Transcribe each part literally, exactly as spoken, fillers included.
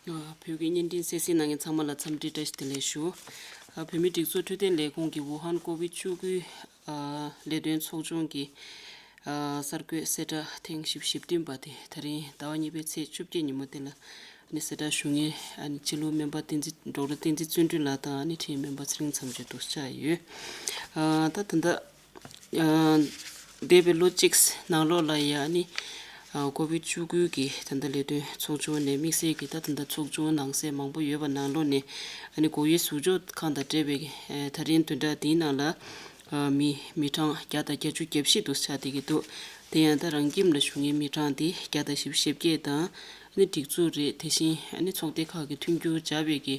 བོད་ཀྱི་བརྙན་འཕྲིན་གསན་གཟིགས་གནང་མཁན་ཚང་མ་ལ་འཚམས་འདྲི་བཀྲ་ཤིས་བདེ་ལེགས་ཞུ། བོད་མིའི་སྒྲིག་འཛུགས་འཕྲོད་བསྟེན་ལས་ཁུངས་ཀྱི་ཝུ་ཧན་ཀོ་བིད་བཅུ་དགུའི་ལས་དོན་ཚོགས་ཆུང་གི་གསར་འགོད་གསལ་བསྒྲགས་ཐེངས་བཞི་བཅུ་ཞེ་བདུན་པ་དེ་ད་རིང་ཟླ་བ་གཉིས་པའི་ཚེས་བཅོ་བརྒྱད་ཉིན་མོ་དེ་ལ་ནི་གསལ་བསྒྲགས་ཞུ་མཁན་ཨ་ནི་སྤྱི་བློན་སྨན་པ་བསྟན་འཛིན་ཌོག་ཊར་བསྟན་འཛིན་བརྩོན་འགྲུས་ལགས་དང་ཨ་ནི་ཁྲིད་སྨན་པ་ཚེ་རིང་མཚམས་གཅོད་དུ་བཅར་ཡོད། ད་ད་ལྟ་འདས་པའི་ལོ་གཅིག་ནང་ལོགས་ལ་ཡ་ནི་ཀོ་བིད་བཅུ་དགུ་གི་ད་ལྟ་ལས་དོན་ཚོགས་ཆུང་ནས་དམིགས་བསལ་གྱི་ད་ད་ལྟ་ཚོགས་ཆུང་ནང་གསེས་མང་པོ་ཡོད་པ་ནང་ལོགས་ནས་ཨ་ནི་སྒོ་དབྱེ་ཟུར་འཇོག་ཁང་དང་འབྲེལ་བའི་ད་རིང་བདུན་ཕྲག་འདིའི་ནང་ལ་མི་མི་གྲངས་བརྒྱ་དང་བརྒྱད་ཅུ་གྱ་བཞི་དུ་ཆགས་བསྡད་ཀྱི་འདུག་དེ་ཡང་ད་རང་ཁྱིམ་ལ་བཞུགས་མཁན་མི་གྲངས་དེ་བརྒྱ་དང་བཞི་བཅུ་ཞེ་བརྒྱད་དང་ཨ་ནི་སྒྲིག་འཛུགས་རེད། དེ་བཞིན་ཨ་ནི་ཚོགས་སྡེ་ཁག་གི་མཐུན་འགྱུར་སྦྱར་བའི་གི་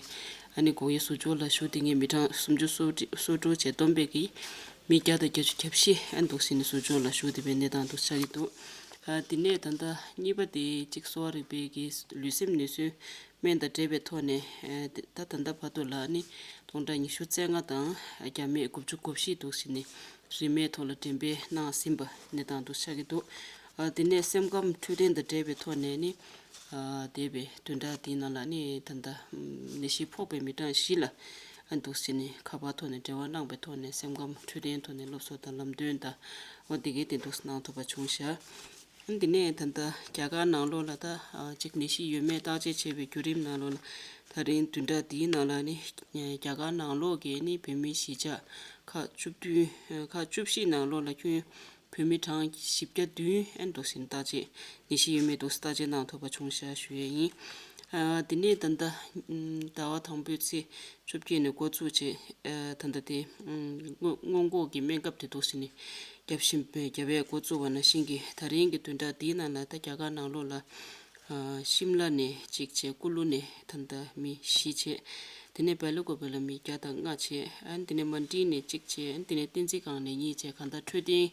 ཨ་ནི་སྒོ་དབྱེ་ཟུར་འཇོག་ལ་ཞུགས་བསྡད་མཁན་མི་གྲངས་སུམ་ཅུ་སོ་སོ་དྲུག་བཅས་བསྡོམས་པས་ཀྱི་མི་བརྒྱ་དང་བརྒྱད་ཅུ་གྱ་བཞི་ཨ་འདུག་ཟིན་ནས་ཟུར་འཇོག་ལ་ཞུགས་བསྡད་པའི་གནས་སྟངས་འདུག་ཆགས་ཀྱི་འདུག་ཨ་དེ་ནས་ད་ལྟ་གཉིས་པ་དེ་གཅིག་གསོ་བ་རིག་པའི་གི་ལུས་སེམས་ནད་གསོའི་སྨན་དང་འབྲེལ་བའི་ཐོག་ནས་ཨ་ད་ད་ལྟ་བར་དུ་ལ་ནི་སྟོང་ཕྲག་ཉི་ཤུ་རྩ་ལྔ་དང་བརྒྱ་མེད་དགུ་བཅུ་གོ་བཞི་འདུག་ཟིན་ནས་རིན་མེད་ཐོག་ལ་འགྲེམས་སྤེལ་གནང་ཟིན་པ་གནས་སྟངས་འདུག་ཆགས་ཀྱི་འདུག་ཨ་དེ་ནས་སེམས་ཁམས་འཕྲོད་བསྟེན་དང་འབྲེལ་བའི་ཐོག་ནས་ནི། ཨ་འདས་པའི་བདུན་ཕྲག་འདིའི་ནང་ལ་ནི་ད་ལྟ་ནད་གཞི་ཕོག་པའི་མི་གྲངས་བཞི་ལ་ཨ་འདུག་ཟིན་ནས་ཁ་པར་ཐོག་ནས་འབྲེལ་བ་གནང་པའི་ཐོག་ནས་སེམས་ཁམས་འཕྲོད་བསྟེན་ཐོག་ནས་སློབ་གསོ་དང་ལམ་སྟོན་དང་འོ་དེ་གའི་དེ་འདུག་གནང་ཐུབ་པ་བྱུང་ཤག་ཨ་འདི་ནས་ད་ལྟ་རྒྱ་གར་ནང་ལོགས་ལ་ད་ཨ་ཅིག་ནད་གཞི་ཡོད་མེད་བརྟག་དཔྱད་བྱེད་པའི་བརྒྱུད་རིམ་ནང་ལོགས་ལ་ད་རིང་བདུན་ཕྲག་འདིའི་ནང་ལ་ནི་རྒྱ་གར་ནང་ལོགས་ཀྱི་ནི་བོད་མི་གཞིས་ཆགས་ཁག་བཅུ་བདུན་ཁག་བཅུ་བཞི་ནང་ལོགས་ལ་ཁྱོན་བོད་མི་གྲངས་བཞི་བརྒྱ་བདུན་ཨན་འདུག་ཟིན་བརྟག་དཔྱད་ནད་གཞི་ཡོད་མེད་འདུག་བརྟག་དཔྱད་གནང་ཐུབ་པ་བྱུང་ཤག་ཞུ་ཡས་ཡིན། ཨ་དེ་ནས་ད་ལྟ་ཟླ་བ་དང་པོའི་ཚེས་བཅོ་བརྒྱད་ནས་འགོ་བཙུགས་བྱས་ཨ་ད་ལྟ་དེ་སྔོན་སྔོན་འགོག་གི་སྨན་ཁབ་དེ་འདུག་ཟིན་ནས་རྒྱབ་བཞིན་པའི་རྒྱབ་ཡས་འགོ་བཙུགས་པ་ནང་བཞིན་གྱི་ད་རིང་གི་བདུན་ཕྲག་འདིའི་ནང་ལ་ད་རྒྱ་གར་ནང་ལོགས་ལ་ཨ་ཤིམ་ལ་ནས་གཅིག་བྱས། ཀུ་ལུ་ནས་ད་ལྟ་མི་བཞི་བྱས། དེ་ནས་སྦེལ་ཀོབ་ལ་མི་བརྒྱ་དང་ལྔ་བྱས། ཨ་དེ་ནས་མན་ཌི་ནས་གཅིག་བྱས། ཨ་དེ་ནས་བསྟན་འཛིན་སྒང་ནས་གཉིས་བྱས། གང་ལྟར་འཕྲོད་བསྟེན་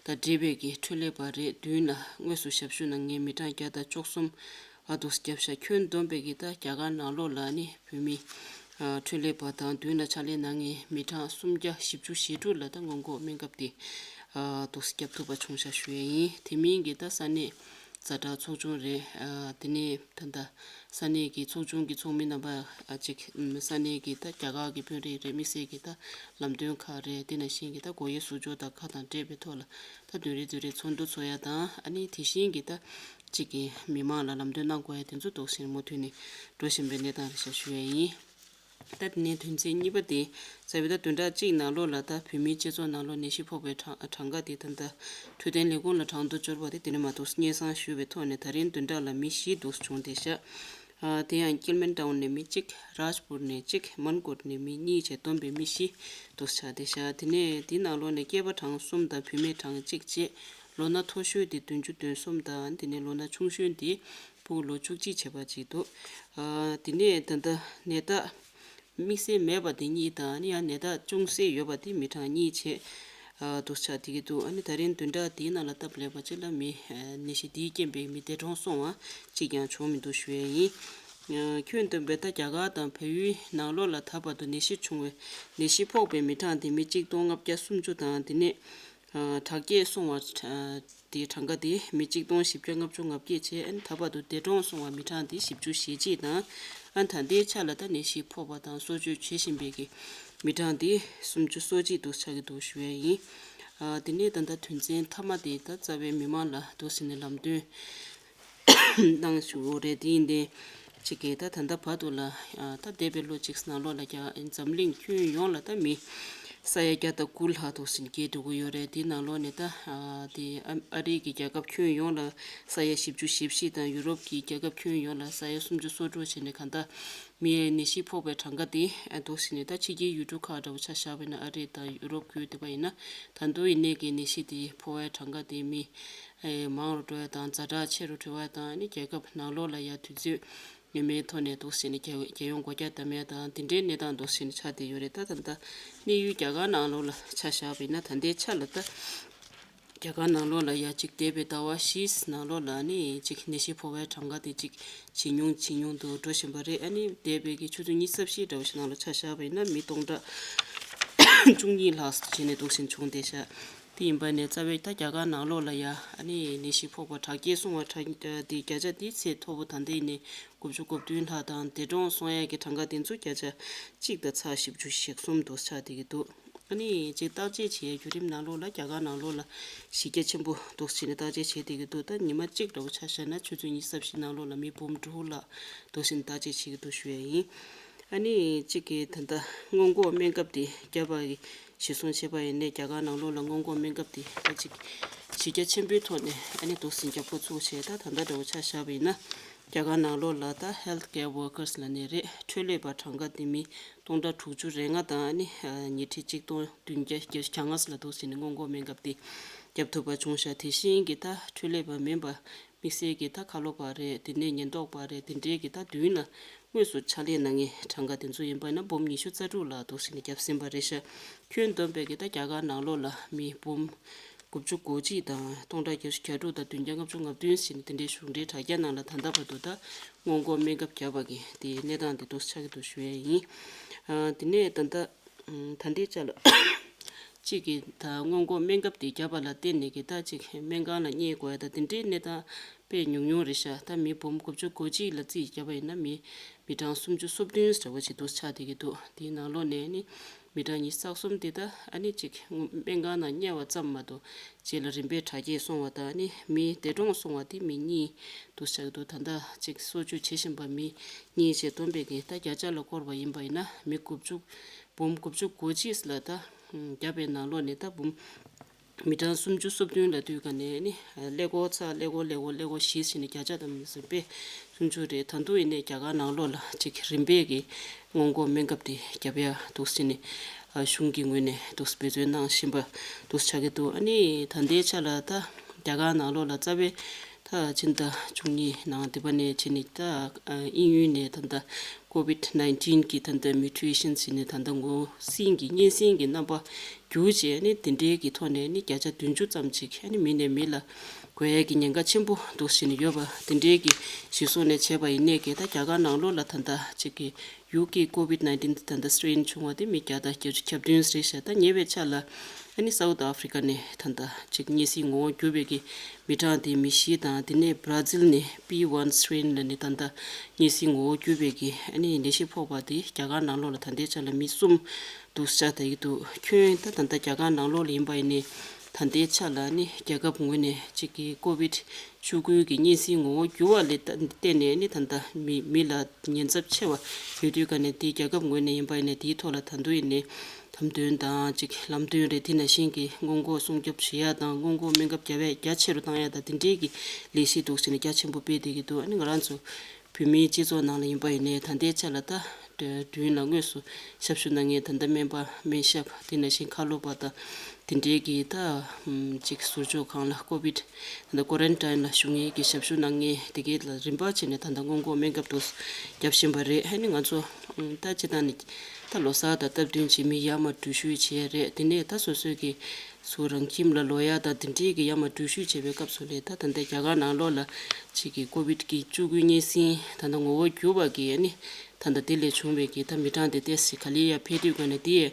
དང་འབྲེལ་བའི་གི་འཕྲོད་ལས་པ་རེ་བདུན་ལ་དངོས་སུ་ཞབས་ཞུ་གནང་མཁན་མི་གྲངས་བརྒྱ་དང་བཅུ་གསུམ་ཨ་འདུག་བརྒྱབ་ཤག་ཁྱོན་བསྡོམས་པའི་གི་ད་རྒྱ་གར་ནང་ལོགས་ལ་ནི་བོད་མི་ཨ་འཕྲོད་ལས་པ་དང་མདུན་ལ་ཕྱག་ལས་གནང་མཁན་མི་གྲངས་སུམ་བརྒྱ་བཞི་བཅུ་ཞེ་དྲུག་ལ་ད་སྔོན་འགོག་སྨན་ཁབ་དེ་ཨ་འདུག་བརྒྱབ་ཐུབ་པ་བྱུང་ཤག་ཞུ་ཡས་ཡིན། དེ་མིན་གྱི་ད་ས་གནས་ཛ་དྲག་ཚོགས་ཆུང་རེད། ཨ་དེ་ནས་ད་ལྟ་ས་གནས་ཀྱི་ཚོགས་ཆུང་གི་ཚོགས་མི་རྣམ་པ་ཨ་ཅིག་ས་གནས་ཀྱི་ད་རྒྱ་གར་གྱི་དཔོན་རིགས་རེད། དམིགས་བསལ་གྱི་ད་ལམ་སྟོན་ཁག་རེད། དེ་ནང་བཞིན་གྱི་ད་སྒོ་དབྱེ་ཟུར་འཇོག་དང་ཁག་དང་འབྲེལ་བའི་ཐོག་ལ་ད་བདུན་རེ་བདུན་རེ་ཚོགས་འདུ་ཚོགས་ཡ་དང་ཨ་ནི་དེ་བཞིན་གྱི་ད་ཅིག་གི་མི་མང་ལ་ལམ་སྟོན་གནང་དགོས་ཡ་དེ་ཚོ་འདུག་སེ་མུ་མཐུད་ནས་འགྲོ་བཞིན་པའི་གནས་སྟངས་རེད་ཤག་ཞུ་ཡ་ཡིན། ད་དེ་ནས་དོན་ཚན་གཉིས་པ་དེ་རྩ་བའི་ད་བདུན་ཕྲག་གཅིག་ནང་ལོགས་ལ་ད་བོད་མིའི་སྤྱི་ཚོགས་ནང་ལོགས་ནད་གཞི་ཕོག་པའི་གྲངས་གྲངས་ཀ་དེ་ད་ལྟ་འཕྲོད་བསྟེན་ལས་ཁུངས་ལ་གྲངས་ཐོ་འབྱོར་བ་དེ་དེ་ནས་མ་གཏོགས་སྙན་སེང་ཞུས་པའི་ཐོག་ནས་ད་རིང་བདུན་ཕྲག་ལ་མི་བཞི་འདུག་བྱུང་བསྡད་ཤག་ཨ་དེ་ཡང་ཀིལ་མན་ཊའུན་ནས་མི་གཅིག་རཱཇ་པུར་ནས་གཅིག་མན་ཀོཊ་ནས་མི་གཉིས་བཅས་བསྡོམས་པའི་མི་བཞི་འདུག་ཆགས་བསྡད་ཤག་དེ་ནས་དེའི་ནང་ལོགས་ནས་སྐྱེས་པ་གྲངས་གསུམ་དང་བུད་མེད་གྲངས་གཅིག་བཅས་ལོ་ན་མཐོ་ཤོས་དེ་བདུན་ཅུ་དོན་གསུམ་དང་དེ་ནས་ལོ་ན་ཆུང་ཤོས་དེ་ཕྲུ་གུ་ལོ་བཅུ་གཅིག་བྱས་པ་ཅིག་འདུག་ཨ་དེ་ནས་ད་ལྟ་ནད་རྟགས་དམིགས་བསལ་མེད་པ་དེ་གཉིས་དང་ཨ་ནི་ཡང་ནད་རྟགས་ཅུང་ཟད་ཡོད་པ་དེ་མི་གྲངས་གཉིས་བྱས་ཨ་འདུག་ཆགས་བསྡད་ཀྱི་འདུག་ཨ་ནི་ད་རིང་བདུན་ཕྲག་དེའི་ནང་ལ་སྟབས་ལེགས་པ་ཅིག་ལ་མི་ཨ་ནད་གཞི་དེས་རྐྱེན་པས་མི་འདས་གྲོངས་སོང་བ་གཅིག་ཀྱང་བྱུང་མི་འདུག་ཞུ་ཡས་ཡིན། ཨ་ཁྱོན་བསྡོམས་པས་ད་རྒྱ་གར་དང་བལ་ཡུལ་ནང་ལོགས་ལ་ད་བར་དུ་ནད་གཞི་བྱུང་བའི་ནད་གཞི་ཕོག་པའི་མི་གྲངས་དེ་མི་གཅིག་སྟོང་ལྔ་བརྒྱ་སུམ་ཅུ་དང་དེ་ནས་ཨ་དྲག་སྐྱེད་སོང་བ་ཨ་དེའི་གྲངས་ཀ་དེ་མི་གཅིག་སྟོང་བཞི་བརྒྱ་ལྔ་བཅུ་ང་བརྒྱད་བྱས། ཨ་ནི་ད་བར་དུ་འདས་གྲོངས་སོང་བ་མི་གྲངས་དེ་བཞི་བཅུ་ཞེ་གཅིག་དང་། ཨ་ནི་ད་ལྟའི་ཆ་ལ་ད་ནད་གཞི་ཕོག་པ་དང་གསོ་བཅོས་བྱེད་བཞིན་པའི་གི་མི་གྲངས་དེ་སུམ་ཅུ་སོ་གཅིག་འདུག་ཆགས་ཀྱི་འདུག་ཞུ་ཡས་ཡིན། ཨ་དེ་ནས་ད་ལྟ་དོན་ཚན་མཐའ་མ་དེ་ད་རྩ་བའི་མི་མང་ལ་འདུག་ཟེར་ནས་ལམ་སྟོན་གནང་ཞུ་རེད། དེ་ཡིན་ཏེ། གཅིག་གིས་ད་ད་ལྟ་བར་དུ་ལ་ཨ་ད་འདས་པའི་ལོ་གཅིག་ནང་ལོགས་ལ་རྒྱ་འཛམ་གླིང་ཁྱོན་ཡོངས་ལ་ད་མི་ས་ཡ་བརྒྱ་དང་དགུ་ལྷག་འདུག་ཟིན་རྒས་འགྲོ་གི་ཡོད་རེད། དེའི་ནང་ལོགས་ནས་ད་ཨ་དེ་ཨ་ཨ་རི་གི་རྒྱལ་ཁབ་ཁྱོན་ཡོངས་ལ་ས་ཡ་བཞི་བཅུ་ཞེ་བཞི་དང་ཡུ་རོབ་ཀྱི་རྒྱལ་ཁབ་ཁྱོན་ཡོངས་ལ་ས་ཡ་སུམ་ཅུ་སོ་དྲུག་བྱས་ནས་གང་ལྟར་མིའི་ནད་གཞི་ཕོག་པའི་གྲངས་ཀ་དེ་ཨ་འདུག་ཟིན་ནས་ད་ཕྱི་རྒྱལ་ཡུལ་གྲུ་ཁག་འདྲ་བོ་ཆ་བཞག་པ་ཡིན་ན་ཨ་རི་དང་ཡུ་རོབ་ཁུལ་དེ་པ་ཡིན་ན་ད་དུང་ཡིན་ནའི་གི་ནད་གཞི་དེ་ཕོག་པའི་གྲངས་ཀ་དེ་མི་ཨེ་མང་རུ་འགྲོ་བ་དང་ཛ་དྲག་ཆེ་རུ་འགྲོ་བ་དང་ཨ་ནི་རྒྱལ་ཁབ་ནང་ལོགས་ལ་ཡ་དུས་ཚོད་ངེས་མེད་ཐོག་ནས་འདུག་ཟེར་ནས་རྒྱལ་རྒྱལ་ཡོངས་སྒོ་རྒྱ་བསྡམ་ཡ་དང་དེ་འདྲའི་གནས་སྟངས་འདུག་ཟེར་ནས་ཆགས་བསྡད་ཡོད་རེད། ད་ད་ལྟ་གནས་ཡུལ་རྒྱ་གར་ནང་ལོགས་ལ་ཆ་བཞག་པ་ཡིན་ན་ད་ལྟའི་ཆ་ལ་ད་རྒྱ་གར་ནང་ལོགས་ལ་ཡ་གཅིག་འདས་པའི་ཟླ་བ་བཞིའི་ནང་ལོགས་ལ་ནི་གཅིག་ནད་གཞི་ཕོག་པའི་གྲངས་ཀ་དེ་གཅིག་ཇེ་ཉུང་ཇེ་ཉུང་དུ་འགྲོ་བཞིན་པ་རེད། ཨ་ནི་འདས་པའི་གི་ཆུ་ཚོད་ཉི་ཤུ་རྩ་བཞི་འདྲ་བོ་ཞིག་ནང་ལ་ཆ་བཞག་པ་ཡིན་ན་མི་སྟོང་ཕྲག་བཅུ་གཉིས་ལྷག་བྱས་ནས་འདུག་ཟེར་བྱུང་བསྡད་ཤག་དེ་ཡིན་པ་ནས་རྩ་བའི་ད་རྒྱ་གར་ནང་ལོགས་ལ་ཡ་ཨ་ནི་ནད་གཞི་ཕོག་པ་དྲག་སྐྱེད་སོང་བ་དྲག་དེ་བརྒྱ་ཆ་དེ་ཚད་མཐོ་པོ་ད་ལྟའི་ནས་དགུ་བཅུ་གོ་བདུན་ལྷག་དང་འདས་གྲོངས་སོང་ཡ་གི་གྲངས་ཀ་དེ་ཚོ་བརྒྱ་ཆ་གཅིག་དང་ཚེག་བཞི་བཅུ་ཞེ་གསུམ་དུ་ཆགས་བསྡད་ཀྱི་འདུག་ཨ་ནི་ཅིག་བརྟག་དཔྱད་བྱེད་ཡའི་བརྒྱུད་རིམ་ནང་ལོགས་ལ་རྒྱ་གར་ནང་ལོགས་ལ་གཞི་རྒྱ་ཆེན་པོ་འདུག་བྱས་ནས་བརྟག་དཔྱད་བྱས་བསྡད་ཀྱི་འདུག་ད་ཉི་མ་གཅིག་འདྲ་བོ་ཆ་བཞག་ན་ཆུ་ཚོད་ཉི་ཤུ་རྩ་བཞིའི་ནང་ལོགས་ལ་མི་འབུམ་དྲུག་ལྷག་འདུག་བྱས་ནས་བརྟག་དཔྱད་བྱེད་ཀྱི་འདུག་ཞུ་ཡ་ཡིན། ཨ་ནི་གཅིག་གིས་ད་ལྟ་སྔོན་འགོག་སྨན་ཁབ་དེ་བརྒྱབ་པ་གི་གཞིར་བཟུང་བྱས་པ་ཡིན་ནའི་རྒྱ་གར་ནང་ལོགས་ལ་སྔོན་འགོག་སྨན་ཁབ་དེ་ད་ཅིག་གཞི་རྒྱ་ཆེན་པོའི་ཐོག་ནས་ཨ་ནི་འདུག་སེ་བརྒྱབ་འགོ་ཚུགས་བྱས། ད་ད་ལྟ་འདྲ་བོ་ཆ་བཞག་པ་ཡིན་ན་རྒྱ་གར་ནང་ལོགས་ལ་ད་health care workers་ལབ་ནས་རེད། འཕྲོད་ལས་པ་གྲངས་ཀ་དེ་མི་སྟོང་ཕྲག་དྲུག་ཅུ་རེ་ལྔ་དང་ཨ་ནི་ཉི་ཁྲི་གཅིག་སྟོང་བདུན་བརྒྱ་བརྒྱད་ཅུ་གྱ་ལྔ་ཙམ་ལ་འདུག་སེ་ནས་སྔོན་འགོག་སྨན་ཁབ་དེ་བརྒྱབ་ཐུབ་པ་བྱུང་ཤག་དེ་བཞིན་གྱི་ད་འཕྲོད་ལས་པ་མིན་པ་དམིགས་བསལ་གྱི་ད་ཁ་ལོ་པ་རེད། དེ་ནས་ཉེན་རྟོག་པ་རེད། དེ་འདྲའི་གི་ད་མདུན་ལ་དངོས་སུ་ཕྱག་ལས་གནང་མཁན་གྲངས་ཀ་དེ་ཚོ་ཡིན་པ་ན་འབུམ་ཉི་ཤུ་རྩ་དྲུག་ལྷག་འདུག་སེ་ནས་བརྒྱབ་ཟིན་པ་རེད་ཤག་ཁྱོན་བསྡོམས་པའི་གི་ད་རྒྱ་གར་ནང་ལོགས་ལ་མི་འབུམ་དགུ་བཅུ་གོ་གཅིག་དང་སྟོང་ཕྲག་བརྒྱད་ཅུ་གྱ་དྲུག་དང་བདུན་བརྒྱ་ལྔ་བཅུ་ང་བདུན་ཟེར་ནས་དེ་འདྲའི་གཞུང་འབྲེལ་དྲ་རྒྱ་ནང་ལ་ད་ལྟ་བར་དུ་ད་སྔོན་འགོག་སྨན་ཁབ་བརྒྱབ་པ་གི་དེའི་གནས་སྟངས་དེ་འདུག་སེ་ཆགས་ཀྱི་འདུག་ཞུ་ཡས་ཡིན། ཨ་དེ་ནས་ད་ལྟ་ད་ལྟའི་ཆ་ལ་གཅིག་གིས་ད་སྔོན་འགོག་སྨན་ཁབ་དེ་བརྒྱབ་པ་ལ་བརྟེན་ནས་གི་ད་ཅིག་སྨན་ཁང་ལ་བསྙལ་དགོས་ཡ་ད་དེ་འདྲའི་གནས་སྟངས་དཔེ་ཉུང་ཉུང་རེད་ཤག་ད་མི་འབུམ་དགུ་བཅུ་གོ་གཅིག་ལ་རྩིས་བརྒྱབ་པ་ཡིན་ན་མི་མི་གྲངས་སུམ་ཅུ་སོ་བདུན་འདྲ་བོ་ཅིག་འདུག་ཆགས་བསྡད་ཀྱི་འདུག་དེའི་ནང་ལོགས་ནས་ནི་མི་གྲངས་ཉི་ཤུ་རྩ་གསུམ་དེ་ད་ཨ་ནི་ཅིག་སྨན་ཁང་ནང་བསྙལ་བ་ཙམ་མ་གཏོགས་རྗེས་ལ་རིམ་པས་དྲག་སྐྱེད་སོང་བ་དང་ཨ་ནི་མི་འདས་གྲོངས་སོང་བ་དེ་མི་གཉིས་འདུག་ཆགས་ཀྱི་འདུག་ད་ལྟ་ཅིག་གསོ་བཅོས་བྱེད་བཞིན་པ་མི་གཉིས་བཅས་བསྡོམས་པས་ཀྱི་ད་བརྒྱ་ཆ་ལ་བསྐོར་བ་ཡིན་པ་ཡིན་ན་མི་དགུ་བཅུ་འབུམ་དགུ་བཅུ་གོ་གཅིག་ལ་ད་བརྒྱབ་པའི་ནང་ལོགས་ནས་ད་འབུམ་མི་གྲངས་སུམ་ཅུ་སོ་བདུན་ལ་དུས་ག་ནས་ནི་ཀླད་ཀོར་ཚ་ཀླད་ཀོར་ཀླད་ཀོར་ཀླད་ཀོར་བཞི་ཟེར་ནས་བརྒྱ་ཆ་དང་མི་ཟེར་པས་སུམ་ཅུ་རེད། ད་དུང་ཡིན་ནའི་རྒྱ་གར་ནང་ལོགས་ལ་ཅིག་རིམ་པས་ཀྱི་སྔོན་འགོག་སྨན་ཁབ་དེ་བརྒྱབ་ཡ་འདུག་ཟེར་ནས་གཞུང་གི་ངོས་ནས་འདུག་འབད་བརྩོན་གནང་བཞིན་པ་འདུག་ཆགས་ཀྱི་འདུག་ཨ་ནི་ད་ལྟའི་ཆ་ལ་ད་རྒྱ་གར་ནང་ལོགས་ལ་རྩ་བའི་ད་ཕྱི་ཟླ་བཅུ་གཉིས་ནང་འདི་པ་ནས་བྱས་ནས་ད་དབྱིན་ཡུལ་ནས་ད་ལྟ་ཀོ་ཝིད་ནའིན་ཊིན་གྱི་ད་ལྟ་མིའུ་ཊེ་ཤན་ཟེར་ནས་ད་ལྟ་ངོ་ཟིན་གྱི་གཉན་སྲིན་གྱི་རྣམ་པ་འགྱུར་བྱས་ནས་དེ་འདྲའི་གི་ཐོག་ནས་ནི་བརྒྱ་ཆ་བདུན་ཅུ་ཙམ་ཅིག་ཨ་ནི་མི་ནས་མི་ལ་འགོས་ཡས་ཀྱི་ཉེན་ཁ་ཆེན་པོ་འདུག་ཟེར་ནས་ཡོད་པ་དེ་འདྲའི་གི་གཞི་བཟུང་ནས་བྱས་པ་ཡིན་ནའི་གི་ད་རྒྱ་གར་ནང་ལོགས་ལ་ད་ལྟ་ཅིག་གི་ཡུ་ཀེ་ཀོ་ཝིད་ནའིན་ཊིན་ད་ལྟ་སི་ཊྲེན་བྱུང་བ་དེ་མི་བརྒྱ་དང་བརྒྱད་ཅུ་གྱ་བདུན་རེད་ཤག་ད་ཉེ་བའི་ཆར་ལ་ཨ་ནི་སའུ་ཐི་ཨ་ཧྥི་རི་ཀ་ནས་ད་ལྟ་ཅིག་གཉན་སྲིན་ངོ་བོ་འགྱུར་བའི་གི་མི་གྲངས་དེ་མི་བཞི་དང་དེ་ནས་བྷ་ར་ཛིལ་ནས་པི་ཝན་སི་ཊྲེན་ལ་ནི་ད་ལྟ་གཉན་སྲིན་ངོ་བོ་འགྱུར་བའི་གི་ཨ་ནི་ནད་གཞི་ཕོག་པ་དེ་རྒྱ་གར་ནང་ལོགས་ལ་ད་ལྟའི་ཆ་ལ་མི་གསུམ་འདུག་ཤག་ད་ཡིག་འདུག་ཁྱོན་ད་ད་ལྟ་རྒྱ་གར་ནང་ལོགས་ལ་ཡིན་པ་ཡིན་ནའི་ད་ལྟའི་ཆ་ལ་ནི་རྒྱལ་ཁབ་ངོས་ནས་གཅིག་གི་ཀོ་ཝིད་བཅུ་དགུ་གི་གཉན་སྲིན་ངོ་བོ་འགྱུར་བ་ལས་བརྟེན་ནས་ནི་ད་ལྟ་མི་མི་ལ་ཉེན་ཚབས་ཆེ་བ་ཡོད་དུས་ག་ནས་དེ་རྒྱལ་ཁབ་ངོས་ནས་ཡིན་པ་ཡིན་ནའི་དེའི་ཐོག་ལ་ད་དུང་ཡིན་ནའི་ལམ་སྟོན་དང་གཅིག་ལམ་སྟོན་རེད། དེ་ནང་བཞིན་གྱི་སྔོན་འགོག་སྲུང་སྐྱོབ་བྱེད་ཡ་དང་སྔོན་འགོག་སྨན་ཁབ་བརྒྱ་བས་རྒྱ་ཆེ་རུ་བཏང་ཡ་དང་དེ་འདྲའི་གི་ལས་གཞི་འདུག་ཟེར་ནས་རྒྱ་ཆེན་པོ་སྤེལ་བསྡད་ཀྱི་འདུག་ཨ་ནི་ང་རང་ཚོ་བོད་མིའི་སྤྱི་ཚོགས་ནང་ལ་ཡིན་པ་ཡིན་ནའི་ད་ལྟའི་ཆ་ལ་ད་མདུན་ལ་དངོས་སུ་ཞབས་ཞུ་གནང་མཁན་ད་ལྟ་སྨན་པ་སྨན་ཞབས་དེ་ནང་བཞིན་ཁ་ལོ་པ་དང་དེ་འདྲའི་གི་ད་ཅིག་ཟུར་འཇོག་ཁང་ལ་ཀོ་ཝིད་ད་ལྟ་ཀོ་རན་ཊིན་ལ་བཞུགས་མཁན་གྱི་ཞབས་ཞུ་གནང་མཁན་དེ་གའི་ལ་རིམ་པ་བྱས་ནས་ད་ལྟ་སྔོན་འགོག་སྨན་ཁབ་དུ་བརྒྱབ་བཞིན་པ་རེད། ཨ་ནི་ང་ཚོ་ད་སྤྱི་བཏང་ནས་ད་ལོ་གསར་དང་སྟབས་བསྟུན་བྱས་མི་ཡར་མར་འགྲུལ་བཞུད་བྱས་རེད། དེ་ནས་ད་སོ་སོའི་གི་སུ་རང་ཁྱིམ་ལ་ལོག་ཡ་དང་དེ་འདྲའི་གི་ཡར་མར་འགྲུལ་བཞུད་བྱེད་པའི་སྐབས་སུ་ལས་ད་ད་ལྟ་རྒྱ་གར་ནང་ལོགས་ལ་ཅིག་གི་ཀོ་ཝིད་ཀྱི་བཅུ་དགུའི་གཉན་སྲིན་ད་ལྟ་ངོ་བོ་འགྱུར་བ་གི་ཨ་ནི་ད་ལྟ་དེ་ལས་བྱུང་བའི་གི་ད་མི་གྲངས་དེ་ཏོག་ཙམ་ག་ལེ་ཡར་འཕེལ་དུས་ག་ནས་དེ་ཡས་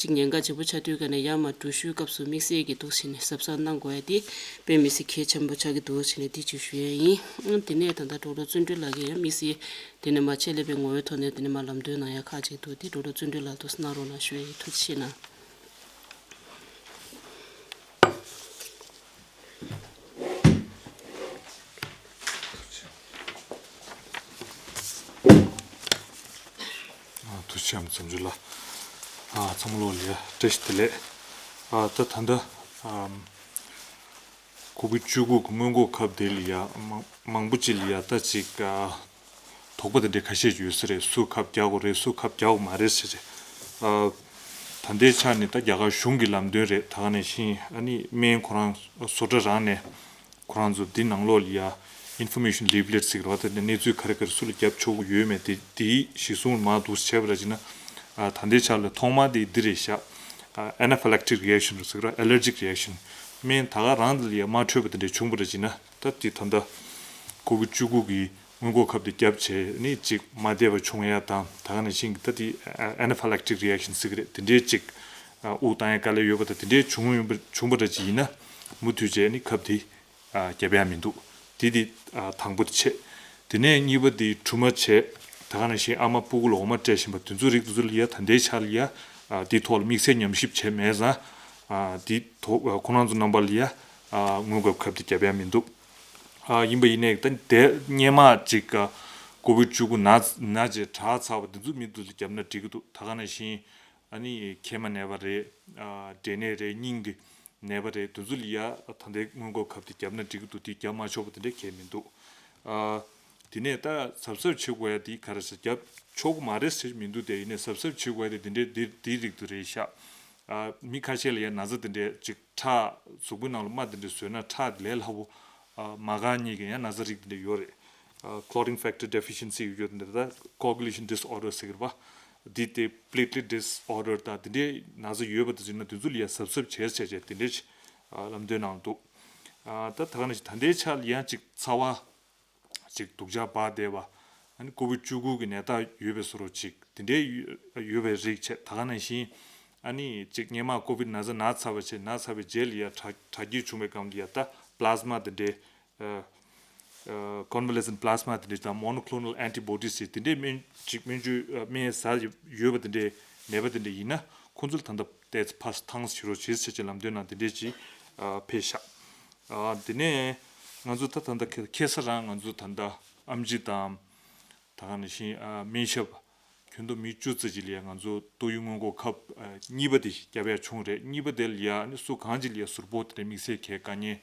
ཅིག་ཉེན་ཁ་ཆེ་པོ་ཆགས་དུས་ག་ནས་ཡར་མར་འགྲུལ་བཞུད་སྐབས་སུ་དམིགས་བསལ་གྱི་འདུག་ཟེར་ནས་གཟབ་གཟབ་གནང་དགོས་ཡ་དེ་དཔེ་མི་སྲིད་གལ་ཆེན་པོ་ཆགས་ཀྱི་འདུག་ཟེར་ནས་དེ་ཅིག་ཞུ་ཡ་ཡིན། དེ་ནས་ད་ལྟ་ཌོག་ཊར་བརྩོན་འགྲུས་ལགས་ཀྱིས་ཡང་དམིགས་བསལ་དེ་ནས་མར་ཆེད་ལས་པའི་ངོ་བོའི་ཐོག་ནས་དེ་ནས་མར་ལམ་སྟོན་གནང་ཡ་ཁག་ཅིག་འདུག་དེ་ཌོག་ཊར་བརྩོན་འགྲུས་ལགས་འདུག་གནང་རོགས་གནང་ཞུ་ཡ་ཡིན། ཐུགས་རྗེ་ཆེ་གནང་། ཨ། ཐུགས་རྗེ་ཆེ་ཨམ་ཚང་ཆུ་ལགས། ཨ། ཚང་མ་ལོག་ལ་ཡ་བཀྲ་ཤིས་བདེ་ལེགས། ཨ། ད་ད་ལྟ་ཨམ་ཀོ་ཝིཌ་བཅུ་དགུ་གི་སྔོན་འགོག་ཁབ་དེ་ལ་ཡ་མང་མང་པོ་ཅིག་ལ་ཡ་ད་ཅིག་ཨ། དོགས་པ་དེ་འདྲ་ཁ་ཤས་ཡོད་ས་རེད། སུ་ཁབ་རྒྱག་དགོས་རེད། སུ་ཁབ་རྒྱག་དགོས་མ་རེད་ཟེར་ཅིག་ཨ། ད་ལྟའི་ཆ་ནས་ད་རྒྱ་གར་གཞུང་གི་ལམ་སྟོན་རེད། ད་ག་ནང་བཞིན་ཨ་ནི་སྨན་ཁོ་རང་བཟོ་གྲྭ་རང་ནས་ཁོ་རང་ཚོ་འདི་ནང་ལོགས་ལ་ཡ་ཨིན་ཕོར་མེ་ཤན་ལིབ་ལེཊ་ཟེར་གི་རེད་བ། དེ་ནས་གནས་ཚུལ་ག་རེ་ག་རེ་སུ་ལ་རྒྱབ་ཆོག་གི་ཡོད་མེད་དེ་དེའི་གཞི་བཟུང་མར་འདུག་བྱས་པ་ར་བྱས་ན། ཨ། ད་ལྟའི་ཆ་ལ་ཐོག་མ་དེ་འདི་རེད་ཤག་ཨ། anaphylactic reaction་ཟེར་གི་རེད། allergic reaction། སྨན་ད་ག་རང་དེ་ལ་ཡ་མ་འཕྲོད་པ་དེ་འདྲ་བྱུང་བ་ར་བྱས་ན། ད་དེ་ད་ལྟ་ཀོ་ཝིཌ་བཅུ་དགུ་གི་སྔོན་འགོག་ཁབ་དེ་བརྒྱབ་བྱས་ནས་ཅིག་མ་བདེ་བ་བྱུང་ཡ་དང་། ད་ག་ནང་བཞིན་གྱི་ད་དེ་ཨ། anaphylactic reaction་ཟེར་གི་རེད། དེ་འདྲའི་ཅིག་ དབུགས་བཏང་ཡ་དཀའ་ལས་ཡོད་པ་དང་དེ་འདྲའི་བྱུང་ཡོང་པ་བྱུང་པ་འདྲ་ཅིག་ཡིན་ན་མུ་མཐུད་བྱས་ནི་ཁབ་དེ་རྒྱབ་ཡ་མི་འདུག་དེ་དེ་དང་པོ་དེ་བྱས། དེ་ནས་གཉིས་པ་དེ་གྲུ་མ་བྱས། ད་ག་ནང་བཞིན་ཨ་མ་སྤུ་གུ་ལ་འོ་མ་སྤྲད་བཞིན་པ་དེ་ཚོ་རིགས་དེ་ཚོ་ལ་ཡ་ད་ལྟའི་ཆ་ལ་ཡ་དེའི་ཐོག་ལ་དམིགས་བསལ་ཉམས་ཞིབ་བྱས་མེད་ཙང་དེའི་ཐོག་ཁོང་རྣམ་ཚོ་རྣམ་པ་ལ་ཡ་སྔོན་འགོག་ཁབ་དེ་རྒྱབ་ཡ་མི་འདུག་ཡིན་པ་ཡིན་ནའི་ད་དེ་སྔོན་མ་ཅིག་ཀོ་བིད་བཅུ་དགུ་ན་ན་ཅིག་དྲག་ཚར་བ་དེ་ཚོ་མི་འདུག་ལ་རྒྱབ་ན་འགྲིག་གི་འདུག་ད་ག་ནང་བཞིན་ཨ་ནི་མཁལ་མ་ནད་པ་རེད། འབྲས་ནད་རེད། སྙིང་གི་ནད་པ་རེད། དེ་ཚོ་ལ་ཡ་ད་ལྟའི་སྔོན་འགོག་ཁབ་དེ་རྒྱབ་ན་འགྲིག་གི་འདུག་དེ་རྒྱབ་མ་ཆོག་པ་དེ་འདྲ་གང་ཡང་མི་འདུག་དེ་ནས་ད་གཟབ་གཟབ་བྱེད་དགོས་ཡ་དེ་ག་རེ་ཟེར་རྒྱབ་ཆོག་གི་མ་རེད་ཟེར་མི་འདུག་དེ་ཡིན་ནའི་གཟབ་གཟབ་བྱེད་དགོས་ཡ་དེ་དེ་འདྲའི་དེ་དེའི་རིགས་དེ་རེད་ཤག་མི་ཁ་ཤས་ལ་ཡ་ན་ཚ་དེ་འདྲའི་ཅིག་ཁྲག་གཟུགས་པོའི་ནང་ལ་རྨ་དེ་འདྲ་བཟོས་ན་ཁྲག་དེ་ལས་སླ་པོ་མ་འགག་མཁན་གྱི་ཡང་ན་ཚ་རིགས་དེ་འདྲ་ཡོད་རེད། Clotting factor deficiency ཡོད་འདི་ད་coagulation disorder ཟེར་གི་རེད་པ། འདི་དེ་platelet disorder དང་དེ་འདྲའི་ན་ཚ་ཡོད་པ་དེ་ཚོ་ཡིན་ན་དེ་ཚོ་ལ་ཡ་གཟབ་གཟབ་བྱས་བྱས་བྱས་དེ་འདྲའི་ལམ་སྟོན་གནང་འདུག་ད་ད་ག་ནང་བཞིན་ད་ལྟའི་ཆ་ལ་ཡང་ཅིག་ཚ་བ་ཅིག་སྡུག་ཅག་འབར་བསྡད་པ། ཨ་ནི་ཀོ་བིད་བཅུ་དགུ་གི་ནད་རྟགས་ཡོད་པའི་བཟོ་འདྲ་ཅིག་དེ་འདྲའི་ཡོད་ཡོད་པའི་རིགས་བྱས། ད་ག་ནང་བཞིན་ཨ་ནི་ཅིག་སྔོན་མ་ཀོ་བིད་ན་ཚ་ན་ཚར་བ་བྱས་ན་ཚར་བའི་རྗེས་ལ་ཡ་དྲག་དྲག་སྐྱེད་བྱུང་བའི་སྒང་ལ་ཡ་ད་plasma དེ་འདྲའི་convalescent plasma དེ་འདྲའི་དང་monoclonal antibodies ཅིག་དེ་འདྲའི་སྨན་ཅིག་སྨན་བཅོས་སྨན་ཟ་ཡོད་པ་དེ་འདྲའི་ནད་པ་དེ་འདྲ་ཡིན་ན་ཁོང་ཚོ་ལ་ད་ལྟ་ཏོག་ཙམ་ཕར་ཐངས་བྱེད་རོགས་བྱེད་ཟེར་བྱས་ལམ་སྟོན་གནང་དེ་འདྲའི་ཅིག་ཕེབས་ཤག་དེ་ནས་ང་ཚོ་ད་ད་ལྟ་ཁ་ཁ་སང་རང་ང་ཚོ་ད་ལྟ་ཨེམ་ཆི་དང་ད་ག་ནང་བཞིན་སྨན་ཞབས་ཁྱོན་བསྡོམས་མི་བཅུ་ཙམ་ཅིག་ལ་ཡ་ང་ཚོ་ཏོག་དབྱིབས་སྔོན་འགོག་ཁབ་གཉིས་པ་དེ་བརྒྱབ་ཡ་བྱུང་རེད། གཉིས་པ་དེ་ལ་ཡ་ནི་སུ་གང་ཅིག་ལ་ཡ་ཟུར་ཕོག་དེ་འདྲ་དམིགས་བསལ་གྱི་དཀའ་ངལ་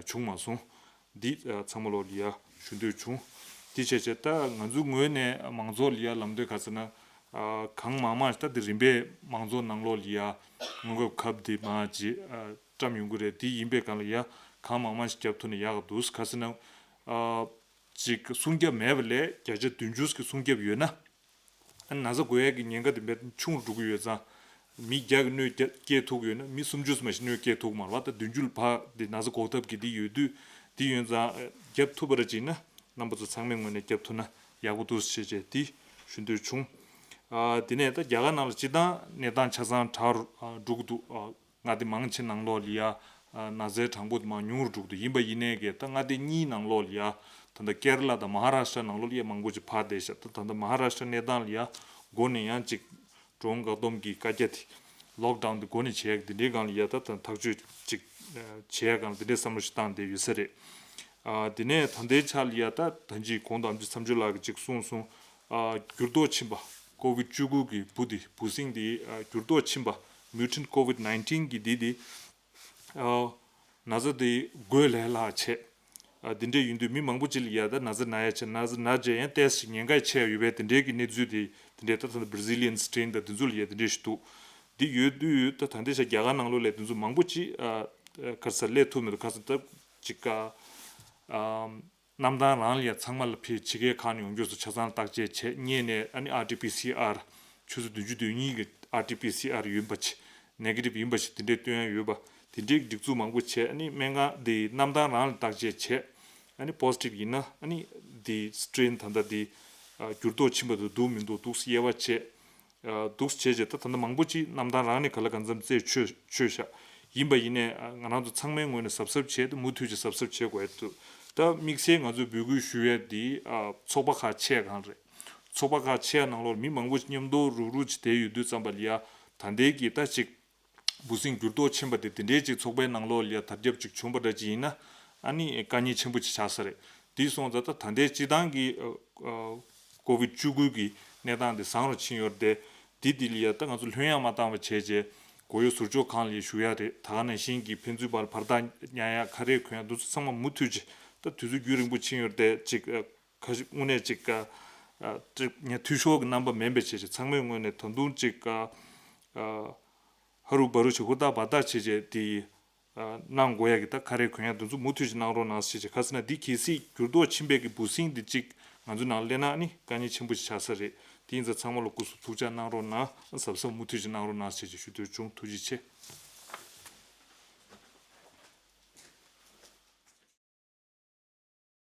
བྱུང་མ་སོང་། འདི་ཚང་མ་ལོག་ལ་ཡ་ཞུ་འདོད་བྱུང་། དེ་བྱས་བྱས་ད་ང་ཚོའི་ངོས་ནས་མང་ཚོགས་ལ་ཡ་ལམ་སྟོན་ག་ཟེར་ན། གང་མང་མང་ཞིག་ད་དེ་རིམ་པས་མང་ཚོགས་ནང་ལོགས་ལ་ཡ་སྔོན་འགོག་ཁབ་དེ་མར་ཅིག་བཀྲམ་ཡོང་གི་རེད། དེ་ཡིན་པའི་སྒང་ལ་ཡ་གང་མང་མང་ཞིག་བརྒྱབ་ཐུབ་ན་ཡག་ག་འདུག་ག་ཟེར་ན། ཅིག་སྲུང་སྐྱོབ་མེད་པ་ལས་བརྒྱ་ཆ་བདུན་ཅུ་གི་སྲུང་སྐྱོབ་ཡོད་ན། ཨ་ན་ཚ་འགོས་ཡས་ཀྱི་ཉེན་ཁ་དེ་འབད་ཆུང་རུ་འགྲོ་གི་ཡོད་ཙང་། མི་བརྒྱ་གི་གནོད་སྐྱེལ་སྐྱེལ་ཐུབ་ཀྱི་ཡོད་ན་མི་སུམ་ཅུ་ཙམ་ཞིག་གནོད་སྐྱེལ་ཐུབ་ཀྱི་མ་རེད་པ། ད་བདུན་ཅུ་ལ་ཕར་དེ་ན་ཚ་འགོག་ཐབས་ཀྱི་དེ་ཡོད་དུས་དེ་ཡོད་ཙང་བརྒྱབ་ཐུབ་པ་ར་ཅིག་ན་རྣམ་པ་ཚོ་ཚང་མའི་ངོས་ནས་བརྒྱབ་ཐུབ་ན་ཡག་པོ་འདུག་ཞེས་བྱས་དེ་ཞུ་འདོད་བྱུང་། ཨ་དེ་ནས་ད་རྒྱ་གར་ནང་ལ་སྤྱིར་བཏང་གནས་སྟངས་ཆ་ཚང་དྲག་རུ་འགྲོ་གི་འདུག་མངའ་སྡེ་མང་ཆེ་ནང་ལོགས་ལ་ཡ་ན་ཚའི་གྲངས་འབོར་དེ་མར་ཉུང་རུ་འགྲོ་གི་འདུག་ཡིན་པ་ཡིན་ནའི་གི་ད་མངའ་སྡེ་གཉིས་ནང་ལོགས་ལ་ཡ་ད་ལྟ་ཀེ་ར་ལ་དང་མ་ཧ་ར་ཤ་ཊ་ནང་ལོགས་ལ་ཡ་མང་པོ་ཅིག་ཕར་བསྡད་ཤག་ད་ད་ལྟ་མ་ཧ་ར་ཤ་ཊ་གནས་སྟངས་ལ་ཡ་འགོ་ནས་ཡང་ཅིག་གྲོང་བཀག་སྡོམ་གྱི་བཀའ་རྒྱ་དེ་ལོག་ཌའུན་དེ་འགོ་ནས་བྱས་དེ་འདྲའི་སྒང་ལ་ཡ་ད་ད་ཐག་གཅོད་ཅིག་བྱས་སྒང་དེ་འདྲའི་བསམ་བློ་ཞིག་བཏང་བསྡད་ཡོད་ས་རེད། ཨ་དེ་ནས་ད་ལྟའི་ཆ་ལ་ཡ་ད་ད་ཅི་གོང་དུ་ཨེམ་ཆི་མཚམས་སྦྱོར་ལགས་ཀྱིས་ཅིག་གསུངས་སོང་། ཨ་འགྱུར་ལྡོག་ཕྱིན་པ་ཀོ་བིད་བཅུ་དགུ་གི་འབུ་དེ་འབུ་སྲིན་དེ་ཨ་འགྱུར་ལྡོག་ཕྱིན་པ་mutant COVID nineteen གི་དེ་དེ་ཨ་ན་ཚ་དེ་འགོས་ལས་སླ་བྱས། ཨ་དེ་འདྲ་ཡིན་དུས་མི་མང་པོ་ཅིག་ལ་ཡ་ད་ན་ཚ་ན་ཡ་ཆེ་ན་ཚ་ན་རྗེས་ཡང་ཏོག་ཙམ་ཉེན་ཁ་ཆེ་ཡོད་པའི་དེ་འདྲའི་གི་གནས་ཚུལ་དེ་དེ་འདྲའི་ད་ད་Brazilian strain དང་དེ་ཚོ་ལ་ཡ་དེ་འདྲ་ཞིག་འདུག་འདི་ཡོད་དུས་ད་ད་ལྟའི་ཆ་རྒྱ་གར་ནང་ལོགས་ལ་དེ་ཚོ་མང་པོ་ཅིག་ཨ་ག་རེ་ཟེར་སླེབས་ཐུབ་མི་འདུག་ག་ཟེར་ད་ཅིག་ག་ཨམ། གནམ་ཐང་རང་ལ་ཡ་ཚང་མ་ལ་ཕྱི་ཕྱི་རྒྱལ་ཁག་ནས་ཡོང་རྒྱུ་ཚོ་ཆ་ཚང་བརྟག་དཔྱད་བྱས་སྔོན་ནས་ཨ་ནི་ཨར་ཊི་པི་སི་ཨར་ཆུ་ཚོད་བདུན་ཅུ་དོན་གཉིས་ཀྱི་ཨར་ཊི་པི་སི་ཨར་ཡིན་པ་ཆེ་ནེ་གེ་ཊིབ་ཡིན་པ་ཆེ་དེ་འདྲའི་སྟོན་ཡ་ཡོད་པ་དེ་འདྲའི་སྒྲིག་འཛུགས་མང་པོ་བྱས། ཨ་ནི་སྨན་ཁང་དེ་གནམ་ཐང་རང་ལ་བརྟག་དཔྱད་བྱས་ཨ་ནི་པོ་སི་ཊིབ་ཡིན་ན་ཨ་ནི་དེ་སི་ཊྲེན་ད་ལྟ་དེ་འགྱུར་ལྡོག་ཕྱིན་པ་དང་འདུག་མི་འདུག་འདུག་སེ་དབྱེ་བ་བྱས། འདུག་བྱས་རྗེས་ད་ད་ལྟ་མང་པོ་ཅིག་གནམ་ཐང་རང་ནས་ག་ལ་གང་འཚམ་རྩད་ཆོད་ཆོད་ཤག་ཡིན་པ་ཡིན་ནའི་ང་རང་ཚོ་ཚང་མའི་ངོས་ནས་གཟབ་གཟབ་བྱས་ཏེ་མུ་མཐུད་ཀྱི་གཟབ་གཟབ་བྱེད་དགོས་ཡ་འདུག་ད་དམིགས་བསལ་ང་ཚོས་འབོད་སྐུལ་ཞུ་ཡས་འདི་ཚོགས་པ་ཁག་ཆེ་གང་རེད། ཚོགས་པ་ཁག་ཆེ་ནང་ལོགས་མི་མང་པོ་ཅིག་མཉམ་དུ་རུག་རུག་ཅིག་བསྡད་ཡོད་དུས་ཙམ་པ་ལ་ཡ་ད་ལྟའི་གི་ད་ཅིག་འབུ་སྲིན་འགྱུར་ལྡོག་ཕྱིན་པ་དེ་དེ་འདྲའི་ཅིག་ཚོགས་པའི་ནང་ལོགས་ལ་ཡ་དར་ཁྱབ་ཅིག་བྱུང་པ་འདྲ་ཅིག་ཡིན་ན་ཨ་ནི་དཀའ་ངལ་ཆེན་པོ་ཅིག་ཆགས་ས་རེད། དེ་སོང་ཙང་ད་ད་ལྟའི་སྤྱི་བཏང་གི་ཀོ་བིད་བཅུ་དགུ་གི་གནས་སྟངས་དེ་བཟང་རུ་ཕྱིན་ཡོད་རེད་དེ། དེ་དེ་ལ་ཡ་ད་ང་ཚོ་ལྷོད་ཡངས་མ་བཏང་བ་བྱས་རྗེས་གོ་ཡོད་ཟུར་ཕྱོགས་ཁང་ལ་ཡ་ཞུ་ཡ་རེད། ད་ག་ནང་བཞིན་གྱི་ཕན་ཚུན་བར་བར་ཐག་ཉར་ཡ་ཁ་རས་གོན་ཡ་འདུག་ཚོ་ཚང་མ་མུ་མཐུད་ཅིག་ད་དུས་ཚོད་རྒྱུན་རིང་པོ་ཕྱིན་ཡོད་རེད་དེ་ཅིག་ཁ་ཤས་དངོས་གནས་ཅིག་ཨ་ཨ་ཅིག་ངས་འཐུས་ཤོར་གྱི་རྣམ་པ་མིན་པའི་ཆེད་ཅིག་ཚང་མའི་ངོས་ནས་ད་དུང་ཅིག་ཨ་ཨ་ཧ་རུ་བ་རུ་ཅིག་ཧུར་ཐག་འབད་ཐག་བྱས་རྗེས་དེ་ཨ་གནང་དགོས་ཡ་གི་ད་ཁ་རས་གོན་ཡ་དེ་ཚོ་མུ་མཐུད་ཅིག་གནང་རོགས་གནང་ཞེས་བྱས། ག་ཟེར་ན་འདི་གལ་སྲིད་འགྱུར་ལྡོག་ཕྱིན་པའི་གི་འབུ་སྲིན་འདི་གཅིག་ང་ཚོའི་ནང་སླེབས་ན་ཨ་ནི་དཀའ་ངལ་ཆེན་པོ་ཞིག་ཆགས་ས་རེད། དེ་ཡིན་ཙང་ཚང་མ་ལ་སྐུ་གཟུགས་ཐུགས་ཅག་གནང་རོགས་གནང་། གཟབ་གཟབ་མུ་མཐུད་ཅིག་གནང་རོགས་གནང་ཞེས་བྱས་ཞུ་འདོད་བྱུང་། ཐུགས་རྗེ་ཆེ།